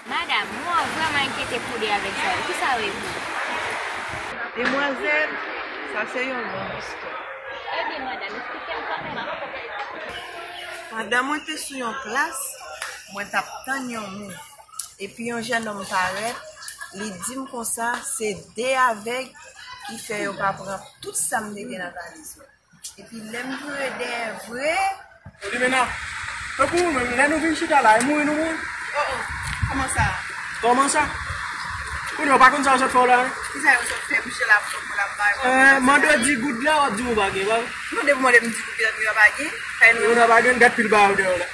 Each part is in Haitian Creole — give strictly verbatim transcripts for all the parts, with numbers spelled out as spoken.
Madam, mwen vrèman enkyete pou de avèk sa yo. Kisa yo ye pou ou? Demwazèl, sa se yon long istwa. Ebyen, madanm, eksplike m kanmenm. Pandan mwen te sou yon klas, mwen t ap tann yon moun. Epi yon jènòm parèt, li di m konsa, se de avèg ki fè yo pa pran tout sa m te gen nan valiz mwen. Epi lè m vire dèyè vre. Limena, tankou ou menm, lè nou vin chita la, e mouri nou mouri? Oh, oh, kòman sa? Kòman sa? Kounye a, ou pa konn sa yo sot fè w la, non? Kisa yo sot fè, misye la, pou mwen la, m pa yo. Eh, mande w di goud la, w ap di m ou pa gen, pa vre? Non, depi w mande m di goud, petèt ou pa gen. Kay nou. Ou pa gen, gad pil bagay ou dèyè w la.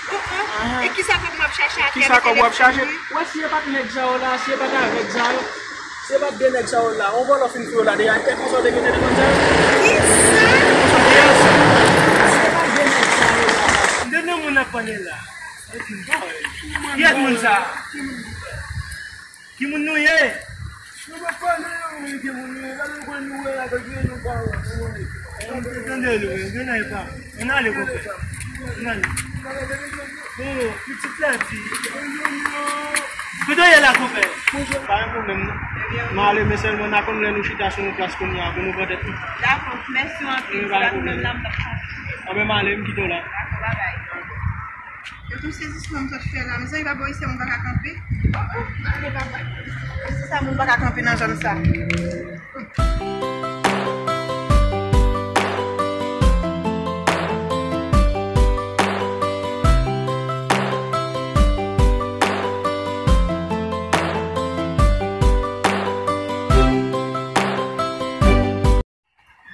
Oh, oh. E kisa kòb m ap chache atè? Kisa kòb w ap chache? Wè, si e pa t nèg sa yo la, si e pa t avèg sa yo, si e pa t de nèg sa yo la, yon vòlò fin fou yo la deja. Kèk konsa w te gentan defann sa yo. Kisa? Kèk konsa w te ye. Si e pa t de nèg sa yo la. De nan moun ap pale la. Kiyès moun sa? Ki moun nou ye? Nou pa pale, non, men ki moun nou ye. Gade w kwè nou wè la, gade nou pa wè, nou wè. Tande l, wi, gen nan epa. Ann ale, konpè. Ann ale. Bon, pitit la di. Kote w ye la, konpè? Pa gen pwoblèm, non. M ale, men sèlman n a konn lè nou chita sou yon plas kounye a, pou nou pran tèt nou. Dakò, mèsi anpil. Pa gen pwoblèm. Anben, m ale, m kite w la. Dakò, babay. Yo tou sezisman m sot fè la. Mezanmi, pa bò isi a moun pa ka kanpe. Oh, oh, ale papa. Se sa moun pa ka kanpe nan zòn sa.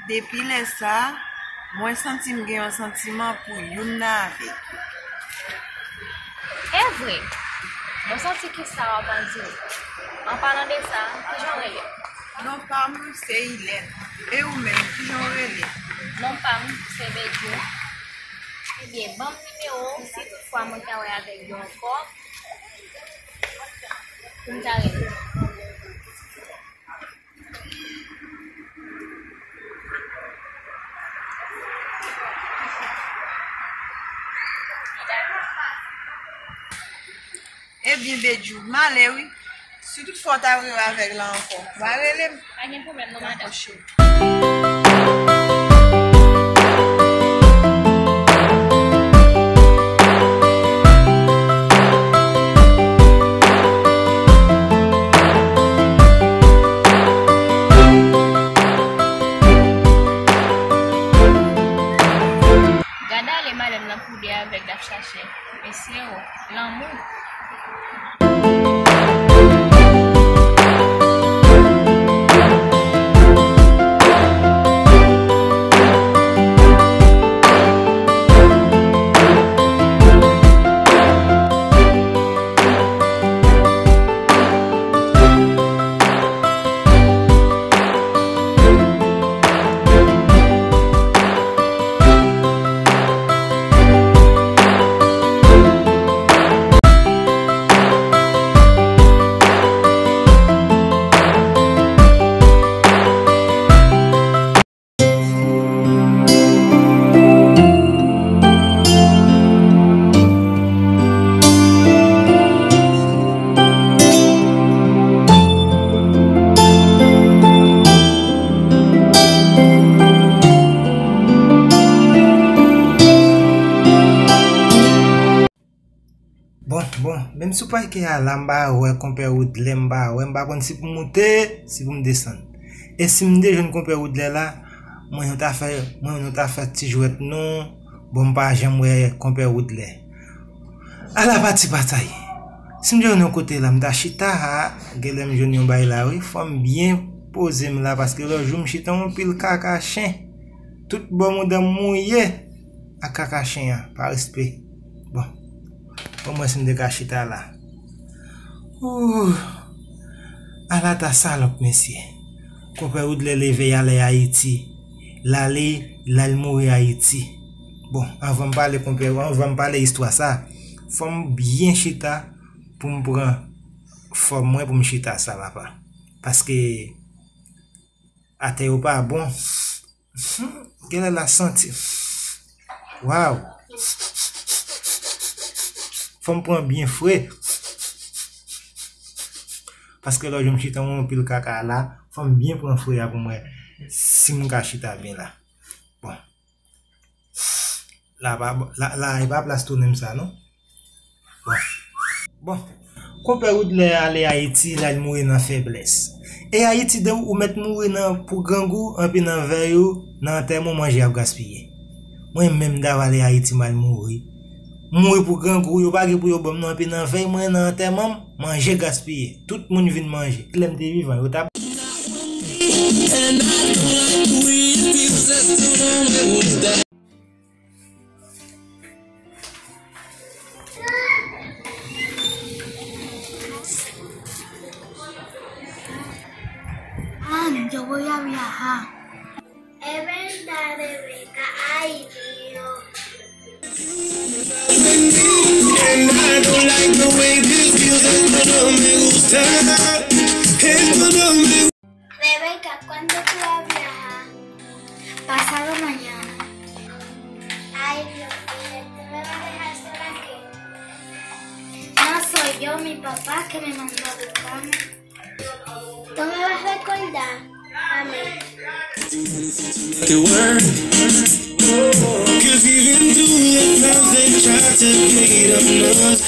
Depi lè sa a, mwen santi m gen yon santiman pou youn nan avèg yo. Evre, mwen santi kisa w ap andire. An palan de sa, kijan w rele? Non pa m se Ilèn. E ou menm, kijan w rele? Non pa m se Bedjou. Ebyen, ban m nimewo w si toutfwa mwen ta wè avèg yo ankò, pou m ta rele w. Ebyen, Bedjou, m ale wi. Si toutfwa w ta rele avèg la ankò, w a rele m. Pa gen pwoblèm non, madanm. Dakò, cheri. Gad ale madanm nan pou de avèg l ap chache. Mesye o, lanmou. Bon, bon, menm sou pake a la, m pa wè konpè Woodley, m pa wè, m pa konn si pou m moute, si pou m desann. E si m te jwenn konpè Woodley la, mwen nou ta fè, mwen nou ta fè ti jwèt nou, bon, m pa janm wè konpè Woodley. Ala pati batay. Si m te jwenn yon kote la, m ta chita a, genlè m jwenn yon bay la, wi, fò m byen poze m la, paske lòt jou m chita yon pil kaka chen. Tout bò mouda m mouye ak kaka chen an, pa respè. Bon, bon, mwen si m te ka chita la. Ooh, ala ta salòp, mesye. Konpè Woodley leve, y ale Ayiti. L ale, l al mouri Ayiti. Bon, anvan m pale konpè, anvan m pale istwa sa, fò m byen chita pou m pran fòm mwen pou m chita sa, papa. Paske atè yo pa bon. Hmm, genlè l a santi. Waw. Fò m pran byen fre. Paske lè w jwenn m chita yon pil kaka la, fò m byen pran fre a pou m wè si m ka chita byen la. Bon. La pa, la, la, e pa plas tounen m sa, non. Bon. Bon. Konpè Woodley ale Ayiti, l al mouri nan feblès. E Ayiti, de ou mèt mouri nan, pou grangou, anpi nan vèy ou, nan antèman w, manje ap gaspiye. Mwen menm, m ta va ale Ayiti, m al mouri. Mouri pou grangou, yo pa gen pou yo ban m non, anpi nan vèy mwen, nan antèman m, manje gaspiye. Tout moun vin manje. Lè m te vivan, yo t ap Ay, yo voy a viajar. Es verdad, Rebeca. Ay, Dios. And I don't like the way this feels. Esto no me gusta. Esto no me Rebeca, ¿cuándo tú vas a viajar? Pasado mañana. Ay, Dios mío, ¿tú me vas a dejar sola aquí? No soy yo, mi papá que me mandó a buscarme. Tú me vas a recordar a mí. Like a word. 'Cause even through the clouds they try to hate on us.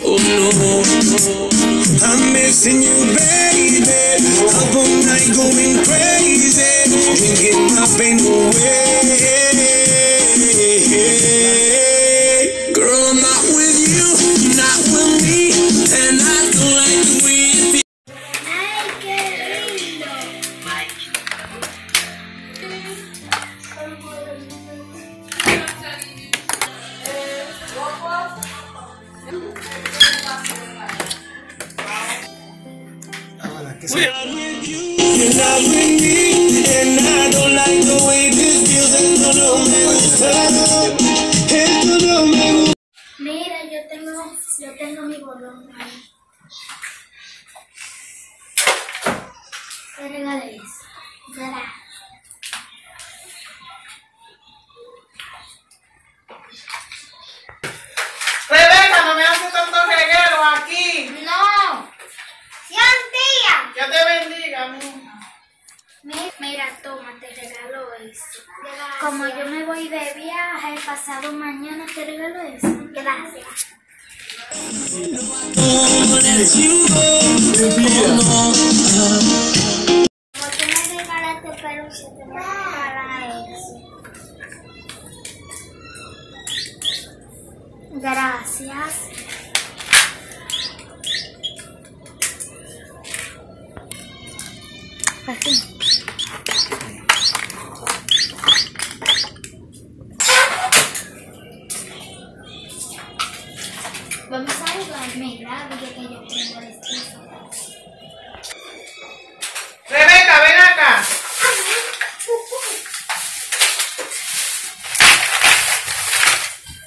Oh no, I'm missing you, baby. Up all night going crazy, drinking my pain away. Girl, I'm not with you, not with me, and I don't like the way it feels. Ay, qué lindo. You're not with me, and I don't like the way this feels. Esto no me gusta. Esto no me gusta. Mira, yo tengo, yo tengo mi bolón ahí. Te regalé eso. Gracias. Rebeca, no me hace tanto reguero aquí. No. Dios mío. Dios te bendiga, mija. Mi- Mira, toma, te regalo eso. Gracias. Como yo me voy de viaje, pasado mañana te regalo eso. Gracias. Como tú me regalaste peluche, te voy a regalar eso. Gracias. Así. Vamos a jugar, mira, porque yo tengo esto. Rebeca, ven acá.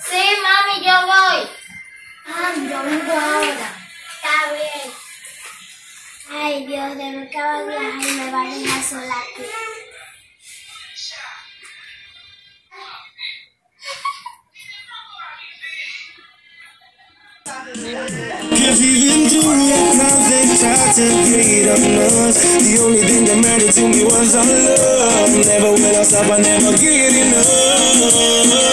Sí, mami, yo voy. Ah, yo vengo ahora. Está bien. Ay, Dios, de nunca va a viajar y me va a dejar sola aquí. 'Cause even through the clouds they tried to hate on us. The only thing that mattered to me was our love. Never will I stop, I never get enough.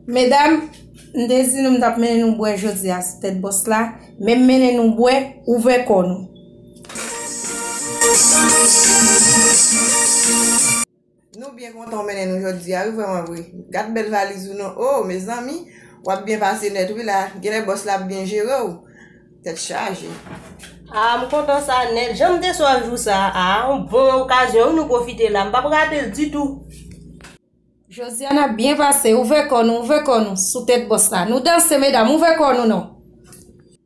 Medam, m te di nou m t ap mennen nou bwè jodi a sou tèt bòs la, men m mennen nou bwè, ouvè kò nou. Nou byen kontan w mennen nou jodi a, wi, vrèman vre. Gad bèl valiz ou non. Oh, mezanmi, w ap byen pase nèt, wi, la. Genlè bòs la ap byen jere w. Tèt chaje. A, m kontan sa nèt. Jan m te swaf jou sa a, a, yon bon okazyon, wi, nou pwofite la. M p ap rate l ditou. Josiane ap byen pase, ouvè kò nou, ouvè kò nou, sou tèt bòs la. Nou danse, medam, ouvè kò nou non.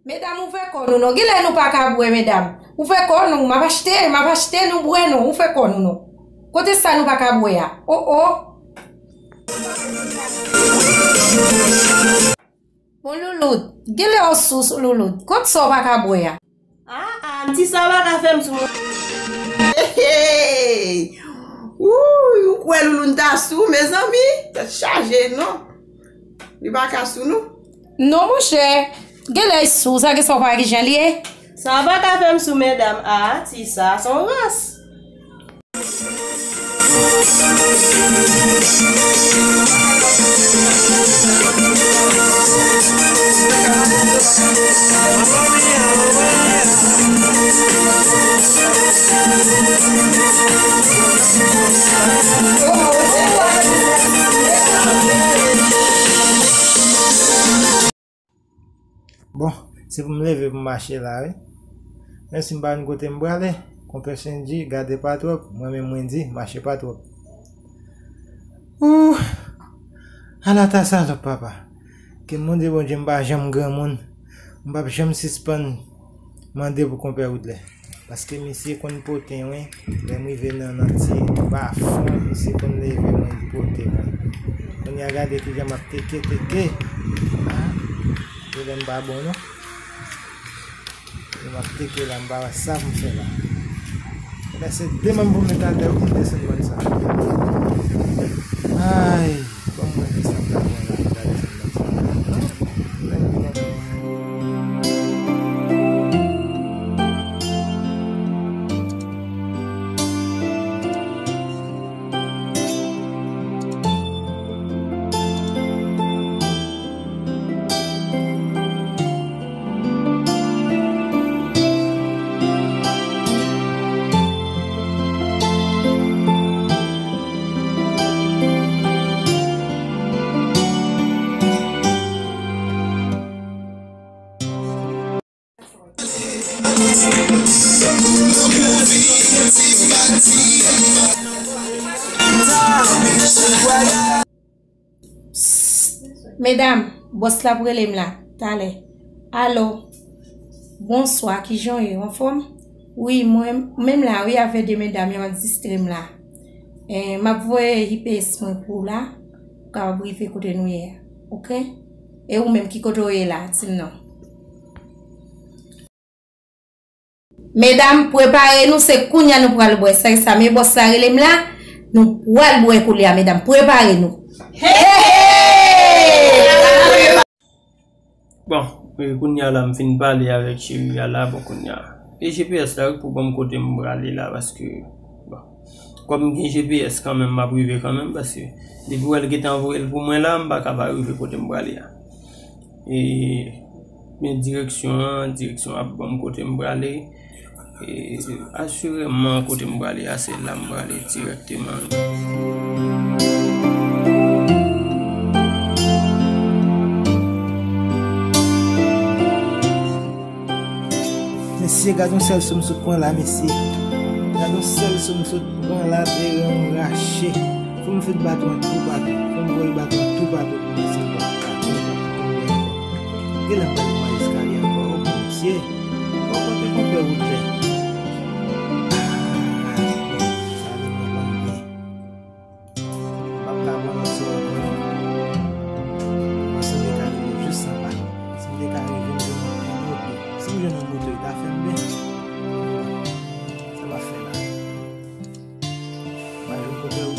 Medam, ouvè kò nou non. Genlè nou pa ka bwè, medam. Ouvè kò nou, m ap achte, m ap achte, nou bwè non, ouvè kò nou non. Kote sa nou pa ka bwè a? O, o. Bon, Loulout, genlè w sou, Loulout. Kot sa w pa ka bwè a? A, a, ti sa pa ka fè m sou mwen. Hey, hey. Wouy, ou kwè Loulout ta sou, mezanmi? Tèt chaje, non. Li pa ka sou nou. Non, monchè. Genlè l sou, sa gen sa w pa wè kijan l ye? Sa pa ka fè m sou, medam. A, ti sa, se yon rans. Bon, se pou m leve pou m mache la, wi. Menm si m pa konn kote m prale, konpè Sendy, gade pa twòp, mwen menm mwen di, mache pa twòp. Ooh! Ala ta salòp, papa! Ke m mande Bondye m pa janm granmoun, m p ap janm sispann mande pou konpè Woodley. Paske misye konn pote mwen, lè m rive nan, nan ti bafon, misye konn leve mwen, li pote mwen. Kounye a gade kijan m ap teke, teke. A, e lè m pa bon non. E m ap teke la, m pa wè sa pou m fè la. Kounye a se de manm pou m met atè pou m desann bann sa. Ay, ban m wè kisa m ta pran la pou m ta desann bann sa. Psst, medam, bòs la ap rele m la, talè. Alo. Bonswa, kijan w ye? Ou anfòm? Wi, mwen menm la, wi, avè de medam yo ap distre m la. Eh, m ap voye G P S mwen pou w la, pou w kapab rive kote nou ye a, oke? E ou menm, ki kote w ye la? Di m non. Medam, prepare nou, se kounye a nou pral bwè. Sa, sa, men bòs la rele m la, nou pral bwè kounye a, medam. Prepare nou. Hey, hey! Bon, e, kounye a la, m fin pale avèk cheri a la, bon, kounye a. E G P S la, wi, pou ban m kote m prale la, paske, bon, kòm m gen G P S kanmenm, m ap rive kanmenm, paske depi w wè l gentan voye l pou mwen la, m pa ka pa rive kote m prale a. E, men direksyon an, direksyon ap ban m kote m prale. E, asireman, kote m prale a, se la m prale dirèkteman. Mesye, gad yon sèl sou m sot pran la, mesye. Gad yon sèl sou m sot pran la, de ran m rache. Fò m fout baton an toupatou. Fò m voye baton an toupatou pou m santi m pa ka, pou m pa ka tonbe ankò. Gen lè m pral nan eskalye ankò, o Bondye. Bò kote konpè Woodley? Ah, sa vin nan bann byen. M p ap ka pran lòt sò ankò non. Mwen sanble ka rive jis anba. Si m te ka rive, m jwenn yon moto. Si m jwenn yon moto, li ta fè m byen. Sa m ap fè la? Mwen jwenn kote ou.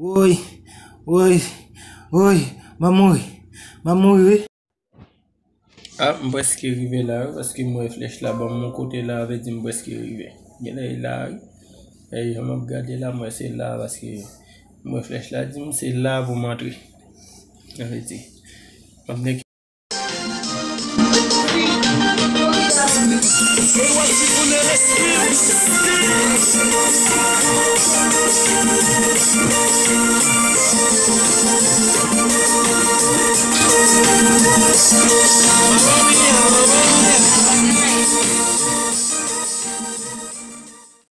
Woy, woy, woy, m ap mouri. M ap mouri, wi. Ah, m prèske rive la, wi, paske m wè flèch la ban m yon kote la, vle di m prèske rive. Genlè e la, wi. E jan m ap gade la, m wè se la, paske m wè flèch la di m se la pou m antre. Sa vle di, m ap nèk